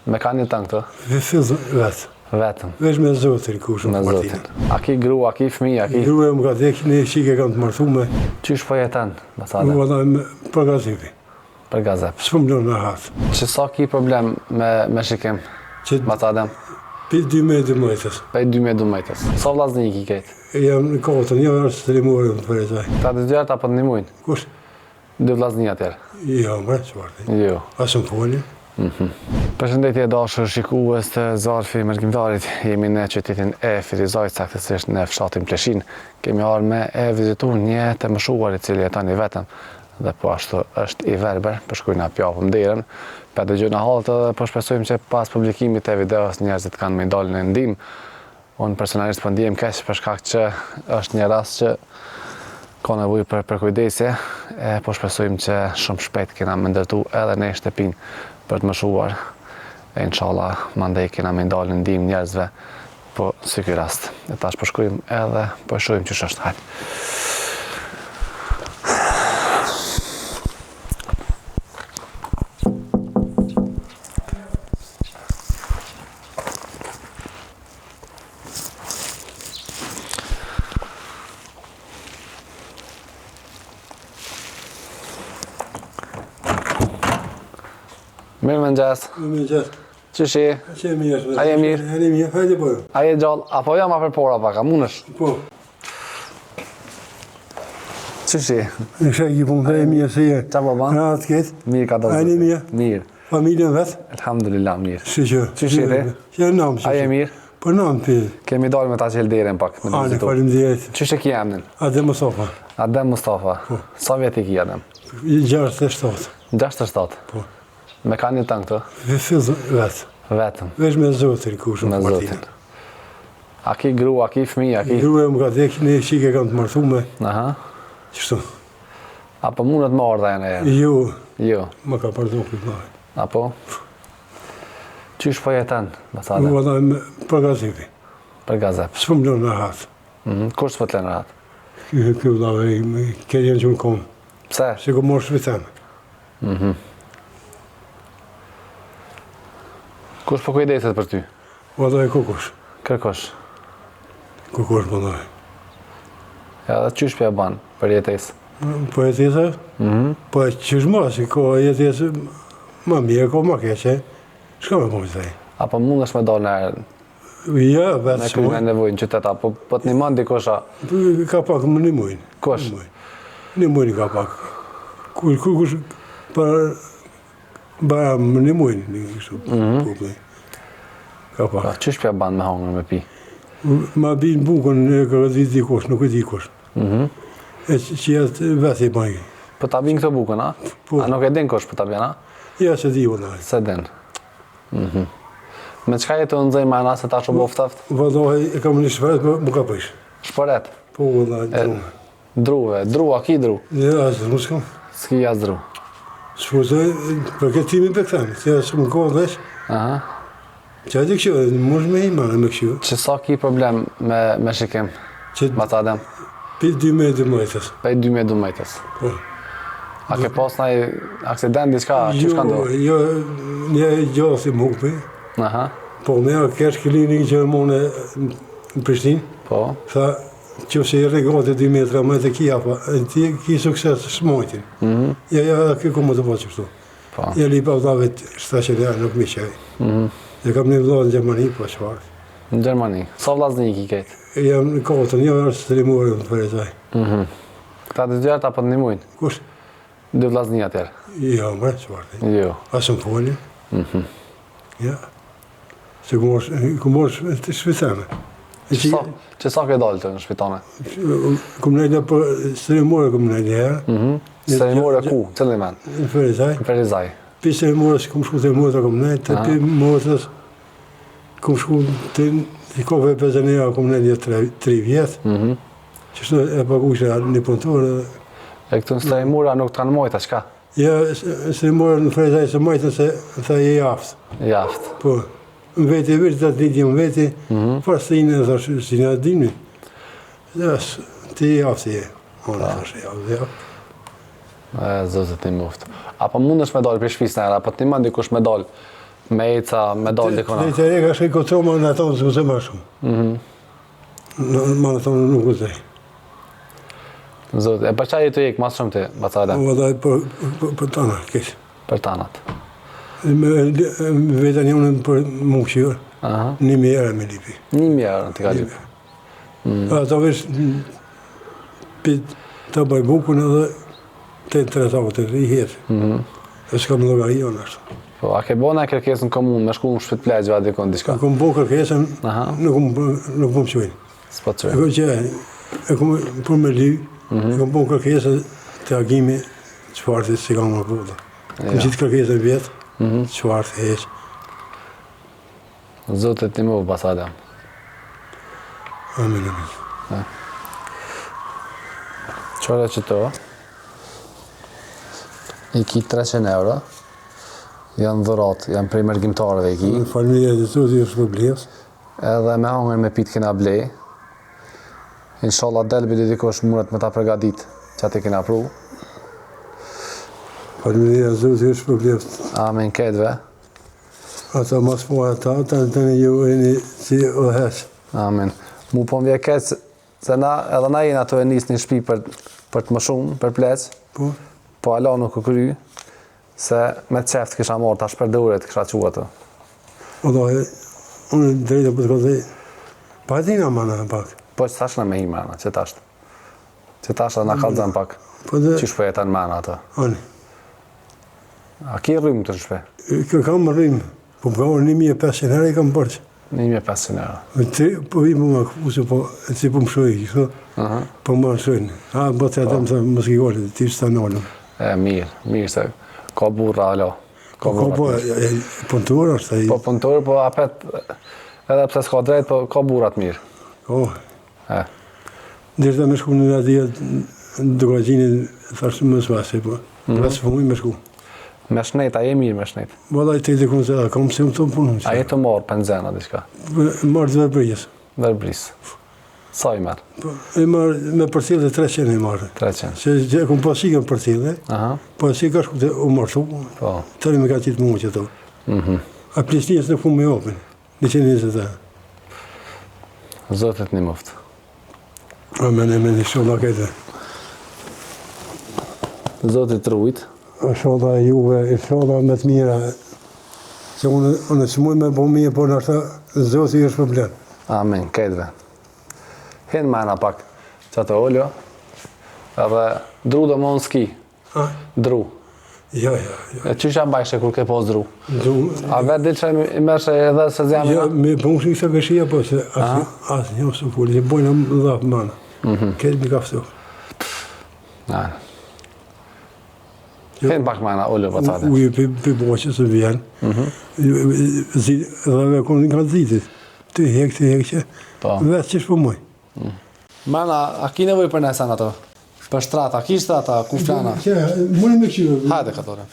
Me kan jeton këtu? Vetë. Vetëm. Veç me Zotin, kush Me Zotin. A ki gru, a ki fëmijë, a ki... Gruja më ka dek, një çikë e kam të martume. Qysh po jeton, baca Adem? Valla, për gazepi. Për gazep. S'po më lënë rahat. Që sa ki problem me, me shikim, Që baca Adem? Prej 2012-ës. Prej 2012-ës. Sa vllazni i ki krejt? Jam në katër, një është strehimore në Ferizaj. Këta të dyja a po të ndihmojnë? Kush? Dy vllazni atëherë? Jo, bre, çfarë? Jo. As më folin? Mhm. Përshëndetje e dashur shikues të Zarfi Mërgimtarit, jemi në qytetin e Ferizajt, saktësisht në fshatin Pleshinë. Kemi ardhur me e vizitu një të moshuar i cili jeton i vetëm dhe po ashtu është i verbër, po shkojna po japim derën, po dëgjojna hallet edhe po shpresojmë që pas publikimit të videos njerëzit kanë me dalë në ndihmë. Unë personalisht po ndihem keq për shkak që është një rast që ka nevojë për përkujdesje e po shpresojmë që shumë shpejt kena me ndërtu edhe ne shtëpinë për të moshuar e inshallah mandej kena me dalë në ndihmë njerëzve po si ky rast. E tash po shkojmë edhe po e shohim qysh është. Hajde. Mirëmëngjes. Mirëmëngjes. Qysh je? Qe mirë. A je mirë? A je mirë, hajde po. A je gjallë? Apo jam ma përpara pak, a mundesh? Po. Qysh je? Në shë i punë, a je mirë, si je? Qa po ban? Rahat këtë? Mirë ka do A je mirë? Mirë. Familjen vetë? Elhamdulillah, mirë. Shyqyr. Qysh je ti? Që nam, A je mirë? Po nam ti. Kemi dalë me ta çel derën pak. Me Ale, faleminderit. Qysh e ki emnin? Adem Mustafa. Adem Mustafa. Po. Sa vjet i ki Adem? 67. 67? Po. Me kan jeton këtu? Vetë. Vetëm. Veç me Zotin, kush Me Zotin. A ki gru, a ki fëmijë, a ki... Gruja më ka dek, një çikë e kam të martume. Aha. Qështu. A po mundet me ardhë ajo njëherë? Jo. Jo. Më ka përdojë këtë vllai. Apo? Qysh po jeton, baca Adem? Valla, për gazepi. Për gazep. S'po më lënë rahat. Mm -hmm. Kush s'po të lënë rahat? Ky, ky vllai, këtë jenë që më konë. Pse? Se ku morë shpitën. Mm -hmm. Kush po kujdeset për ty? Valla, kërkush. Kërkush. Kërkush, po ndaj. Edhe qysh po e ban për jetesë? Po jetesë? Mm -hmm. Po qysh ma, si ko jetesë, ma mirë, ko ma keqe, shka me po më thej? A po mundesh me dalë në Ja, vetë Me kry nevojë në qytet, apo po të nimon dikush a? Ka pak më nimojnë. Kush? Nimojnë ka pak. Kush, kush, për Bara më nimojnë, një kështu, mm -hmm. po, Ka pak. Po, qysh po e ban me hangër me pi? Ma bin bukën, e ka di dikush, nuk e di kush. Mm -hmm. E që jetë vetë i bajnë. Po ta bin këtë bukën, a? Po. A nuk e din kush po ta bin, a? Ja, s'e di, vëllai. S'e din. Mm -hmm. Me çka je tu nxeh mana se tash u bo ftoft? Vëllai, e kam një shperet, po më ka prish. Shporet? Po, vëllai, druve. Druve, dru, a ki dru? Jo, as dru s'kam. S'ki as dru. S'po për këtë timin për këtëm, se as më kohë vesh. Aha. Që atë kështu, mund me ima me kështu. Që sa ki problem me, me shikim? Që... Baca Adem? Prej 2012-ës. Prej 2012-ës. Po. A ke pas naj aksident, diçka, jo, qysh ka ndodhë? Jo, një gjathi më hupi. Aha. Po, me a kesh klinikë gjermone në Prishtinë. Po. Tha, Qoftë se i rri gati 2013 e ki apo, ti ki sukses smajtin. Mm -hmm. Ja, ja, kjo ku më të po qështu. Po. Ja, li pa vllavit 700 lira, nuk mi qaj. Mm -hmm. E kam një vlla në Gjermani, po çfarë. Në Gjermani. Sa vllazni i ki krejt? Jam në katër, një është strehimore në Ferizaj. Mm -hmm. Këta të dyja a po të ndihmojnë? Kush? Dy vllazni atëherë. Jo, bre, çfarë? Jo. As më folin? Mm -hmm. Ja. Se ku mosh, ku mosh të shpitane. Që sa, që sa ke dalë të në shpitane? Kum nejtë në për strehimore, kum nejtë një herë. Mm -hmm. Strehimore ku? Cilin vend? Në Ferizaj. Në Ferizaj. Pi strehimores, kum shku te motra, kum nejtë, të pi motrës, kum shku të i kove pensionera, kum nejtë një tre, tri vjetë. Mm -hmm. Qështu e pagushe një punëtor. E këtu në strehimore nuk të kanë majtë, a çka? Ja, strehimore në Ferizaj s'e majtën se tha je i aftë. I aftë. Po, në veti vërë të të në veti, mm -hmm. për stinë, thash, si në dimni. Ja, ti i aftë je. Unë, po. thash, i aftë, ja. E, Zoti të ndihmoftë. Apo mundesh me dalë prej shpisë në apo të ndihmon dikush me dalë? Me eca, me dalë dikona. Dhe të reka shkoj kocoma ma në tonë s'guxoj ma shumë. Mhm. Në ma në tonë nuk guxoj. Zot, e për ça je tu hjek ma shumë ti, baca Adem? Po dhe për, për, për tana, keq. Për tanat. Me, me veta një unë për mu kqyrë, Aha. një mijë euro me lipi. Një mijë euro të ka lyp. Mm. Ato veç pit të bëj bukën edhe të të të të i jetë. Mm -hmm. E s'kam llogari unë ashtu. Po, a ke bo naj kërkesë në komunë, me shku në shpi t'pleqve a dikon diçka? Nuk kom bo kërkesën, nuk nuk po më çojnë. S'po të çojnë. E kom që, e kom për me ly, mm -hmm. e kom bo kërkesën të agimi çfarë të si kam më punë. Kom qitë kërkesën vjetë, mm -hmm. çfarë të heqë. Zoti të nimoftë, baca Adem. Amin, amin. Qëra qëto, i ki 300 euro, janë dhuratë, janë prej mërgimtarëve i ki. Faleminderit Zoti ju shpërbleftë. Edhe me hangër me pitë kena ble. Inshallah del bile dikush mundet me ta përgatit që atë kena pru. Faleminderit Zoti ju shpërbleftë. Amin ketve. Ata mas po ata, tani tani ju jeni si udhëheqës. Amin. Mu po më vjen keq se na edhe na jena tu e nis një shtëpi për për të moshumë, për pleq. Po. Po ala nuk u kry se me qef të kisha marrë tash për dore të kisha çu atë. O do, unë drejtë po të kallzoj. Pa e dina mana pak. Po që tash na me hi mana, që tash. Që tash na kallzon pak. Po dhe... Qysh po jeton mana atë. Ani. A ki rrymë të në shpi? Kë kam rrymë, po më ka orë 1500 euro i kam borxh. 1500 euro. Me të, po i më ma këpusu, po si po më shoj, kështu, po më shojnë. A, po të adem, po. mos ki gole, ti shta nalëm. E, mirë, mirë se ka burra, alo. Ka po, burra. Po, e, punëtor është ai. Po, punëtor, po apet, edhe pse s'ka drejt, po ka burra të mirë. Po. E. Deshta me shku në radio në Dukagjinin, thashë mos vasi, po. Mm -hmm. Pas me shku. Me shnet, a je mirë me shnet? Valla i të i se a kam si më të punë. A je tu marrë penzion a diçka? Marrë të verbërisë. Verbërisë. Sa i merr? Po, e marr me përcjellje 300 e marr. 300. Se që kom pas ikën përcjellje. Aha. Po si ka shku të u martu. Po. Tani më ka qitë mua që Mhm. Mm a pleqnisë nuk më jopin. 120 euro. Zoti të nimoftë. Amen, amen, inshallah këtë. Zoti të rujt. Inshallah e juve, inshallah me të mira. Se unë, unë s'muj me bo mirë, por nështë Zoti ju shpërblen. Amen, ketve. Hin mrena pak, që atë ulu. Edhe dru do më s'ki. Ha? Dru. Jo, jo, jo. E qysh ja mbajshe kur ke pas dru? Dru. A vetë dilshe i merrshe edhe se zjami? Jo, me bënë shi kësa këshia, po se asë, asë një së fuli, se bojnë më dhapë mana. Mm -hmm. Këtë mi ka ftu. Na. Jo. Hin pak mrena, ulu po tate. Uji për, për boqe së vjen. Mm -hmm. Zi, dhe me konë nga zitit. Të hek, të hek që. Po. Vetë qysh po muj. Mm. Mrena, a ki nevojë për naj sen ato? Për shtrat, a ki shtrat, a ku flana? Që, mundi me kqyrë. Hajde, katore.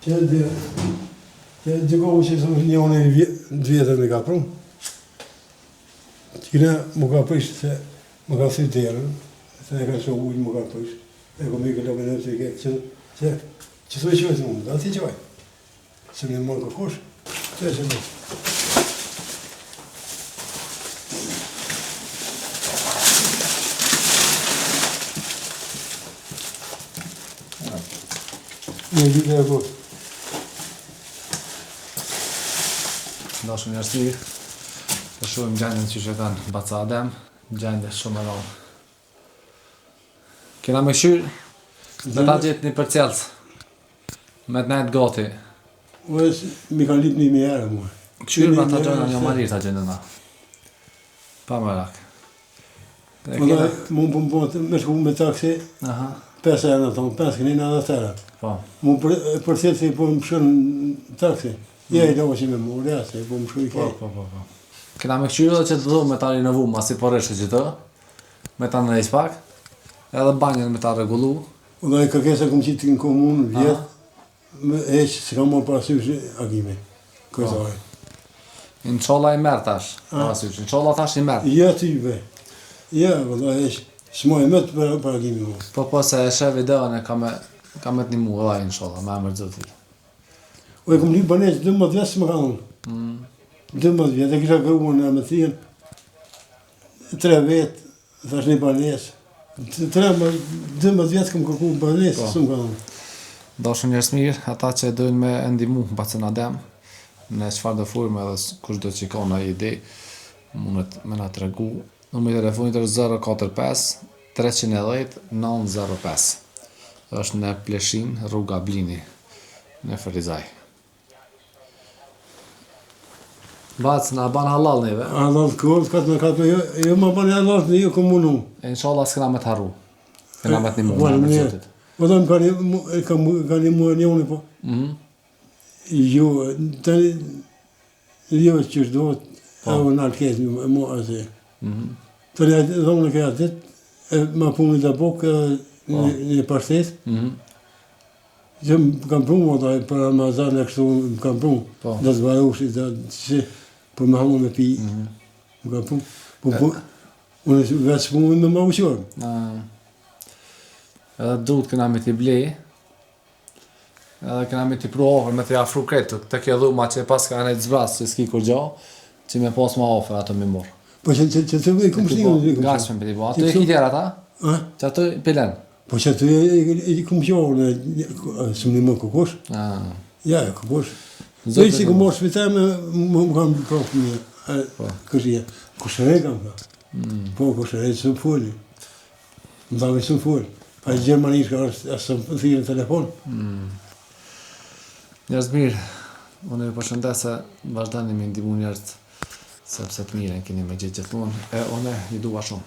Që dhe, që dhe kohë që së një unë i vjetër me ka pru. Që këna më ka prish se më ka thy derën, se e ka shu ujë më ka prish. E ku më i këllë me që që që që thuj që që më, da ti qaj. Se më morë kërkush, që që më. Një vite e bërë. Dashur njerëz, të shohim gjendjen që e kanë baca Adem, gjendje shumë e rëndë. Kena me kqyr, me ta gjetë një përcjellës. Me të nejtë gati. Ue, mi ka lip një mijë euro mua. Kqyr me ta gjena një malir ta gjendë na. Pa merak. Po dhe, mund po më po me shku me taksi, Aha. 5 euro thonë, 5 kënina dhe tëra. Po. Mu për, për se po më shkon në taksi. Ja i lova që me murë, ja se po më shkoj Po, po, po, po. Kena me këqyrë edhe që të dhomë me ta rinovu, masi po rreshë që të, me ta ndreq pak, edhe banjën me ta rregullu. Unë e kërkesa kom qitë në komunë, vjetë, me heq, se kam marrë parasysh Agimi, kryetari. Po. Inshallah i merr tash, parasysh, inshallah tash i merr. Ja ti be, ja, vëlla heq, s'moj me të për, për Agimi mu. Po, po, se e sheh videon e ka me, ka me të nimu edhe inshallah, me emër Zotit. O e kom lypë banesë 12 vjetë s'më ka dhonë. Mm. 12 vjetë, e kisha kërku në Ametrinë, tre vetë, thash një banesë. Tre, 12 vjetë kom kërku banesë, Po. s'më ka dhonë. Dashur njerëz mirë, ata që e dojnë me e ndihmu bacën Adem, në çfarë do forme edhe kush do që ka në ide, mundet me na tregu. Numri i telefonit është 045 310 905. Është në Pleshin, rruga Blini, në Ferizaj. Bac, na ban hallall neve. Hallall kur, ka të me ka të jo, jo më bani hallall në ju komunu. E inshallah s'kena me të harru. Kena me të nimu, Po, me emër mirë. Zotit. Po dhe më ka një, mu- e ka mu- ka një mua njoni, po. Mhm. Jo, tani, jo që është duhet, Po. e unë alket me mua asë. Mhm. Tani atë dhomë në këja ditë, e ma puni të bukë, edhe Po. një, një pashtet, Mhm. që më kam pru më ata, për Ramazan e kështu më kam pru, Po. do të varushi, do të si, për me hamu me pi, Mhm. më kam pru. Po, po, unë vetë s'pu me ma uqorë. Ah. Edhe duhet kena me t'i blej. Edhe kena me t'i pru afër, me t'i afru krejt, të kjo dhuma që e pas ka në të zbras, që s'ki kur gjo, që me pas ma afër ato me morë. Po që që që të i kom shti, unë i kom shti. Gatshme për t'i bo. Ato e ki tjera ata? A? Që ato i pilen? Po që aty i, i, i kom qorë, së më një më kukush. Ah. Ja, kukush. Zoti Dhe si të ku morë shpita me, më, më kam prapë me Po. këshia. Kushere kam ka. Mm. Po, kushere së më foli. Më tha së më foli. Pa gjermanisht ka është, asë më thirë në telefon. Mm. Njerëz mirë, unë ju përshëndes se vazhdoni me ndihmu njerëz sepse të mirën keni me gjetë gjithmonë e unë ju dua shumë.